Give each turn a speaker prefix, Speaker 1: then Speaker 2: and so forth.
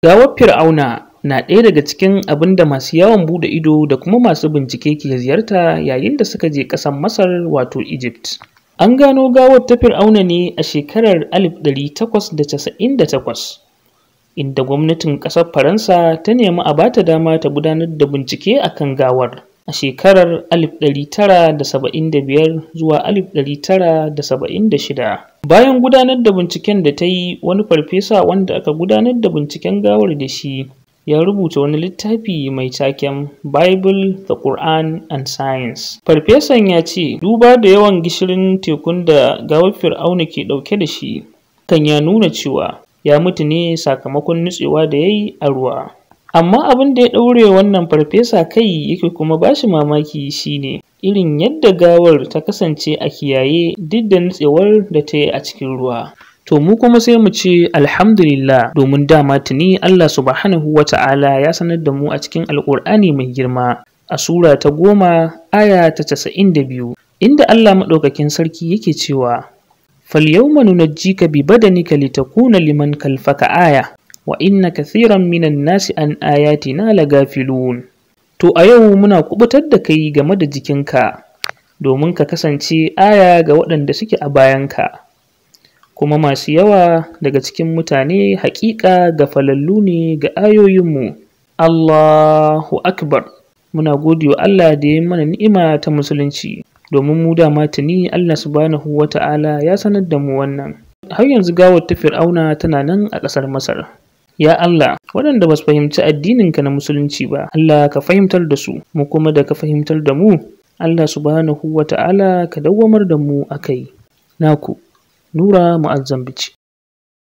Speaker 1: Gawar Fir'auna na ɗaya daga cikin abin da masu yawon buɗe ido da kuma masu bincike ke ziyarta yayin da suka je ƙasar Masar, wato Egypt. An gano gawar ta Fir'auna ne a shekarar 1898, inda gwamnatin ƙasar Faransa ta nemi a bata dama ta gudanar da bincike a kan gawar. A shekarar 1975 zuwa 1976. Bayan gudanar da binciken da ta yi, wani farfesa wanda aka gudanar da binciken gawar da shi ya rubuta wani littafi mai taken Bible, the Quran and Science. Farfesan ya ce, duba da yawan gishirin tekun da gawar Fir'auna ke ɗauke da shi, kan ya nuna cewa ya mutu ne sakamakon nutsewa da ya yi a ruwa. Amma abin da ya ɗaure wannan farfesa kai yake kuma ba shi mamaki shi ne irin yadda gawar ta kasance a kiyaye duk da nutsewar da ta yi a cikin ruwa. To mu kuma sai mu ce alhamdulillah, domin dama tuni Allah subhanahu wa ta'ala ya sanar da mu a cikin Alƙur'ani mai girma a Sura ta 10 aya ta 92, inda Allah maɗaukakin sarki yake cewa: "Falyawma nunajjika bi badanika litakuna liman khalfaka aya wa inna kathiran minan nasi an ayatina lagafilun." To a yau muna kubutar da kai game da jikinka domin ka kasance aya ga waɗanda suke a bayanka. Kuma masu yawa daga cikin mutane haƙiƙa gafalallu ne ga ayoyinmu. Allahu Akbar! Muna gode wa Allah da ya mana ni'ima ta musulunci, domin mu dama tuni Allah subhanahu wa ta'ala ya sanar da mu wannan. Har yanzu gawar ta Fir'auna tana nan a ƙasar Masar. Ya Allah, waɗanda ba su fahimci addininka na musulunci ba, Allah ka fahimtar da su, mu kuma da ka fahimtar da mu, Allah subhanahu wa ta'ala ka dawwamar da mu a kai. Naku, Nura Mu'azzam Bichi.